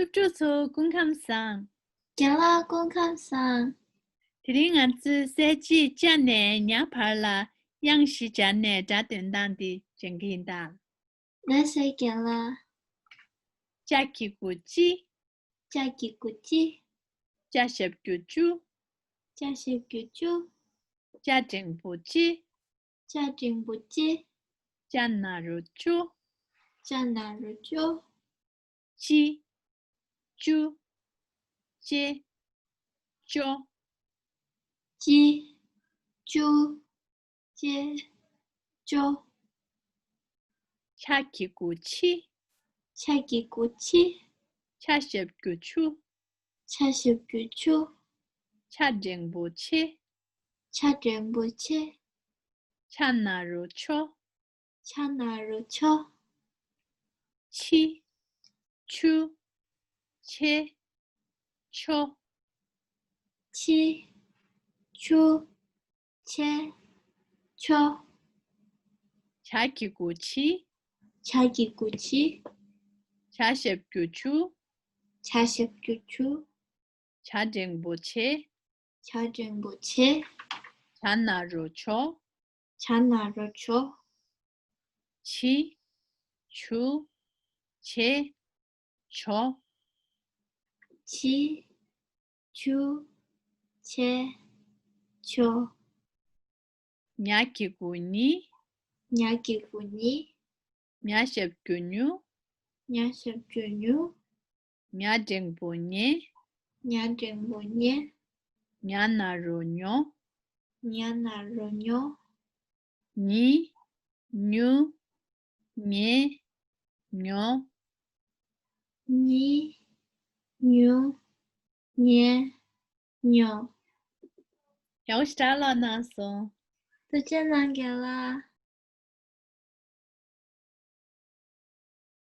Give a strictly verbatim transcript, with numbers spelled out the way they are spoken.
སློབ་ཕྲུག་ཚོ་སྐུ་ཁམས་བཟང་། རྒན་ལགས་སྐུ་ཁམས་བཟང་། དེ་རིང་ང་ཚོས་གསལ་བྱེད་ཅ་ནས་ཉ་བར་ལ་དབྱངས་བཞི་སྦྱར་ནས་སྒྲ་འདོན་སྟངས་འདི་སྦྱང་གི་ཡིན་ད། ལགས་སོ་རྒན་ལགས། ཅ་གི་གུ་ཅི། ཅ་གི་གུ་ཅི། ཅ་ཞབས་ཀྱུ་ཅུ། ཅ་ཞབས་ཀྱུ་ཅུ། ཅ་འགྲེང་བུ་ཅེ། ཅ་འགྲེང་བུ་ཅེ། ཅ་ན་རོ་ཅོ། ཅ་ན་རོ་ཅོ། ཅི། ཅུ། ཅེ། ཅོ། ཅི། ཅུ། ཅེ། ཅོ། ཆ་གི་གུ་ཆི། ཆ་གི་གུ་ཆི། ཆ་ཞབས་ཀྱུ་ཆུ། ཆ་ཞབས་ཀྱུ་ཆུ། ཆ་འགྲེང་བུ་ཆེ། ཆ་འགྲེང་བུ་ཆེ། ཆ་ན་རོ་ཆོ། ཆ་ན་རོ་ཆོ། ཆི། ཆུ། ཆེ། ཆོ། ཆི། ཆུ། ཆེ། ཆོ། ཆ་གི་གུ་ཆི། ཆ་གི་གུ་ཆི། ཆ་ཞབས་ཀྱུ་ཆུ། ཆ་ཞབས་ཀྱུ་ཆུ། ཆ་འགྲེང་བུ་ཆེ། ཆ་འགྲེང་བུ་ཆེ། ཆ་ན་རོ་ཆོ། ཆ་ན་རོ་ཆོ། ཆི། ཆུ། ཆེ། ཆོ། ཆི། ཆུ། ཆེ། ཆོ། ཉ་གི་གུ་ཉི། ཉ་གི་གུ་ཉི། ཉ་ཞབས་ཀྱུ་ཉུ། ཉ་ཞབས་ཀྱུ་ཉུ། ཉ་འགྲེང་བུ་ཉེ། ཉ་འགྲེང་བུ་ཉེ། ཉ་ན་རོ་ཉོ། ཉ་ན་རོ་ཉོ། ཉི། ཉུ། ཉེ། ཉོ། ཉི། ཉུ། ཉེ། ཉོ། ཡག་པོ་ཞེ་དྲག་ཀློག་གནང་སོང་། ཐུགས་རྗེ་གནང་རྒན་ལགས།